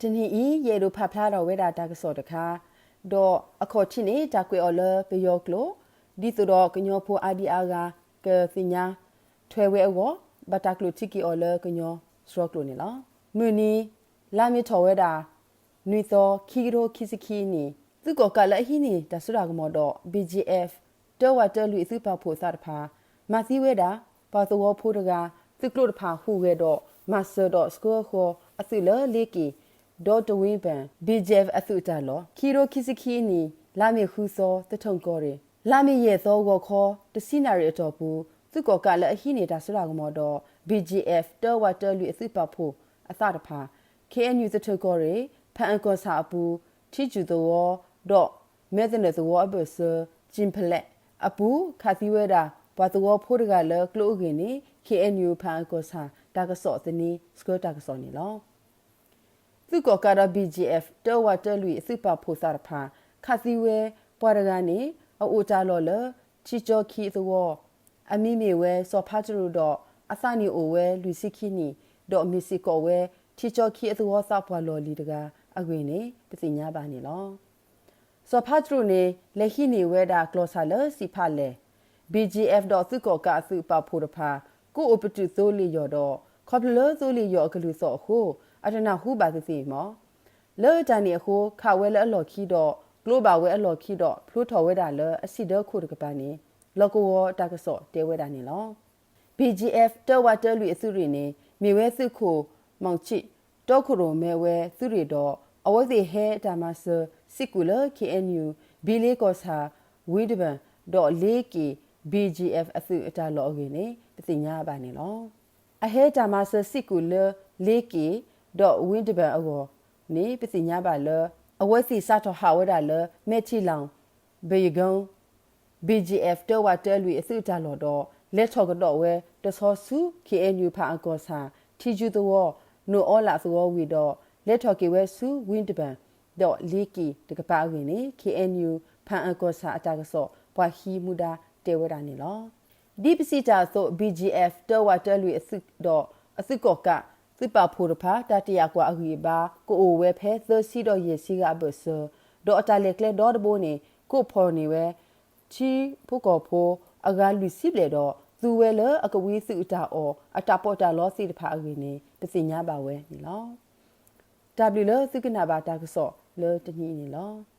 တနံၤအံၤ ယအဲၣ်ဒိးဖးဖျါထီၣ်ဝဲဒၣ်တၢ်ကစီၣ်တခါ, ဒီးအခီၣ်ထံးန့ၣ် တၢ်ကွဲးအီၤလၢပယီၤကျိာ်, ဒ်သိးဒီးကညီဖိအါဒံအါဂၤ ကသ့ၣ်ညါထွဲဝဲအဂီၢ်, ဘၣ်တၢ်ကျိာ်ထံက့ၤအီၤလၢကညီစှီၤကျိာ်န့ၣ်လီၤ. မုၢ်နံၤ လါမ့ၤထီၣ်ဝဲဒၣ် နွံသီ ခံကထိခံဆံခံနံၣ်, သုးကီၣ်ကးလၢအဟံးန့ၢ်တၢ်စိတၢ်ကမီၤဒီး BGF တၢဝးတၢလွံၢ်အသုးပာ်ဖှိၣ်သးတဖၣ် မၤသံဝဲဒၣ် ပှၤသဝီဖိတဂၤ သုးကျိတဖၣ်ဟူးဂဲၤဒီး မၤစၢၤဒီးဆှၢဃီၤအသုးလၢလ့က့ၤ ဒီတဝ့ဘၢၣ် BGF အသုးအတၢ်လီၢ်, ခံကထိခံဆံခံနံၣ် လါမ့ၤဃုသီ သထူၣ်ကီၢ်ရ့ၣ်, လါမ့ၤယဲၢ်သီ ဂီၤခီ တဆံနၣ်ရံၣ်အတီၢ်ပူၤ သုးကီၣ်ကးလၢအဟံးန့ၢ်တၢ်စိတၢ်ကမီၤဒီး BGF တၢဝးတၢလွံၢ်အသုးပာ်ဖှိၣ်အသးတဖၣ် KNU သထူၣ်ကီၢ်ရ့ၣ် ဖၣ်အၣ်ကီၢ်ဆၣ်အပူၤ ထံကၠူၣ်သဝီ ဒီးမဲသနၢၣ်သဝီအဘၢၣ်စၢၤ ကၠံၣ်ဖလဲးအပူၤ ခးသံဝဲဒၣ် ပှၤသဝီဖိတဂၤလၢကျိအဂ့ၢ်န့ၣ် KNU ဖၣ်အၣ်ကီၢ်ဆၣ် တၢ်ကစီၣ်သန့ဆှၢတၢ်ကစီၣ်န့ၣ်လီၤ. သုးကီၣ်ကးဒီး BGF တၢဝးတၢလွံၢ်အသုးပာ်ဖှိၣ်သးတဖၣ် ခးသံဝဲပှၤတဂၤန့ၣ် အအိၣ်တၢ်လီၢ်လၢ ထံကၠီခံအသဝီ အမံၤမ့ၢ်ဝဲစီၤဖးတရူးဒီး အသးန့ၣ်အိၣ်ဝဲလွံၢ်ဆံခံနံၣ် ဒီးမ့ၢ်စ့ၢ်ကီးဝဲ ထံကၠီခံအသဝီသးပှၢ်လီၢ်လံၤတဂၤအဂ့ၢ်န့ၣ် ပသ့ၣ်ညါဘၣ်န့ၣ်လီၤ. စီၤဖးတရူးန့ၣ် လဲၤဟံးန့ၢ်ဝဲဒၣ်ကျီၢ်ဆၣ်လၢစံၣ်ဖးလဲၣ်, BGF ဒီးသုးကီၣ်ကးအသုးပာ်ဖှိၣ်တဖၣ် ကအိၣ်ပတုာ်သိလ့ၣ်ယီၢ်ဒီး ခီဖျိလၢသိလ့ၣ်ယီၢ်အကလုၢ်သီၣ်အဃိ အတနၢ်ဟူဘၣ်သ့ၣ်သ့ၣ်မီၤ. လၢတၢ်န့ၣ်အဃိ ခးဝဲလၢအလီၢ်ခံဒီး ကျိဘၣ်ဝဲအလီၢ်ခံဒီး ဖျိထီၣ်ဝဲဒၣ်လၢအဆံၣ်ဒၢခိၣ်တကပၤန့ၣ် လီၢ်ကဝီၤတၢ်ကစီၣ်တဲဝဲဒၣ်န့ၣ်လီၤ. BGF တၢဝးတၢလွံၢ်အသုးရ့ၣ်န့ၣ် မ့ၢ်ဝဲသုးခိၣ် မီၣ်ဆံး တီခိၣ်ရိၣ်မဲဝဲသုးရ့ၣ်ဒီး အဝဲသ့ၣ်ဟဲတၢ်မၤစၢၤစ့ၢ်ကီးလၢ KNU ဘံလ့ကီၢ်ဆၣ် ဝ့တဘၢၣ် ဒီးလ့က့ၤ BGF အသုးအတၢ်လီၢ်အဂ့ၢ်န့ၣ် ပသ့ၣ်ညါဘၣ်န့ၣ်လီၤ. အဟဲတၢ်မၤစၢၤစ့ၢ်ကီးလၢ လ့က့ၤ ဒီးဝ့တဘၢၣ်အဂီၢ်န့ၣ် ပသ့ၣ်ညါဘၣ်လၢ အဝဲသ့ၣ်စးထီၣ်ဟးဝဲဒၣ်လၢ မဲၣ်ထံလီၤ ဘယကီ BGF တၢဝးတၢလွံၢ်အသုးအတၢ်လီၢ်ဒီး လဲၤထီၣ်ကဒီးဝဲတဆီဆူ KNU ဖၣ်အၣ်ကီၢ်ဆၣ် ထံကၠူသဝီ နိၣ်အီလးသဝီဝံၤဒီး လဲၤထီၣ်က့ၤဝဲဆူ ဝ့တဘၢၣ် ဒီးလ့က့ၤတကပၤအဂ့ၢ်န့ၣ် KNU ဖၣ်အၣ်ကီၢ်ဆၣ်အတၢ်ကစီၣ် ပှၤဟံးမူဒါတဲဝဲဒၣ်န့ၣ်လီၤ. ဒ်ပစံးတၢ်အသိး BGF တၢဝးတၢလွံၢ်အသုးဒီးအသုးကီၣ်ကး သုးပာ်ဖှိၣ်တဖၣ် တၢ်တယာ်ကွၢ်အဂံၢ်အဘါ ကအိၣ်ဝဲဖဲသၢဆံဒီးယဲၢ်ဆံဂၤအဘၢၣ်စၢၤ, ဒီးအတၢ်လဲၤကျဲဒီတဘိန့ၣ် ကိးဖီၣ်န့ၢ်ဝဲ ထံဖိကီၢ်ဖိအဂၤလွံၢ်ဆံဘျဲၣ်ဒီး သူဝဲလၢအကဝံသုးအတၢ်အီၣ် အတၢ်ပီးတၢ်လီသ့ၣ်တဖၣ်အဂ့ၢ်န့ၣ် ပသ့ၣ်ညါဘၣ်ဝဲန့ၣ်လီၤ. တၢ်ဘျုးလၢသုကနၣ်ဘၣ်တၢ်ကစီၣ်လၢတနံၤအံၤန့ၣ်လီၤ.